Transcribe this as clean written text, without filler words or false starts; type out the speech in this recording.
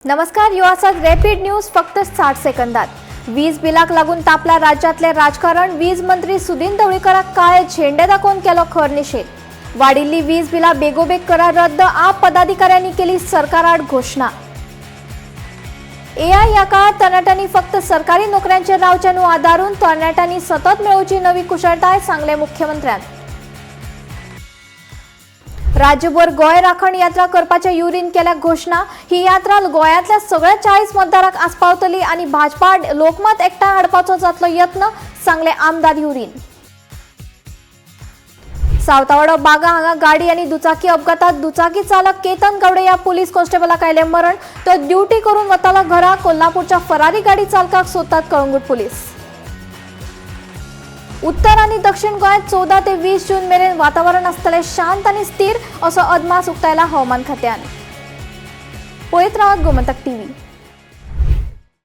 नमस्कार, यो आसात रॅपीड न्यूज फक्त 60 सेकंदात. वीज बिलाक लागून तापला राज्यातले राजकारण. वीज मंत्री सुदिन ढवळीकराक काळे झेंडे दाखोवन केलो खर निशेध. वाडिल्ली वीज बिलां बेगोबेग करा रद्द, आप पदाधिकाऱ्यांनी केली सरकाराआड घोशणा. एआय ह्या काळात तरणाट्यांनी फक्त सरकारी नोकऱ्यांचेर रावचें न्हू, आदारून तरणाट्यांनी सतत मेळोवची नवी कुशळटाय, सांगले मुख्यमंत्र्यान. राज्यभर गोंय राखण यात्रा करपाच्या युरीन केल्या घोशणा. ही यात्रा गोंयांतल्या सगळ्या 40 मतदारांक आस्पावतली आनी भाजपा आड लोकमत एकठांय हाडपाचो जातलो यत्न, सांगले आमदार युरीन. सावतावाडो बागा हांगा गाडी आनी दुचाकी अपघातात दुचाकी चालक केतन गावडे ह्या पुलीस कॉन्स्टेबलाक आयलें मरण. तो ड्युटी करून वतालो घरा. कोल्हापूरच्या फरारी गाडी चालकाक सोदतात कळंगूट पुलीस. उत्तर आनी दक्षिण गोंयांत 14 ते 20 जून मेरेन वातावरण आसतलें शांत आनी स्थिर, असो अदमास उक्तायला हवामान खात्यान. पळयत रावात गोमंतक टीव्ही.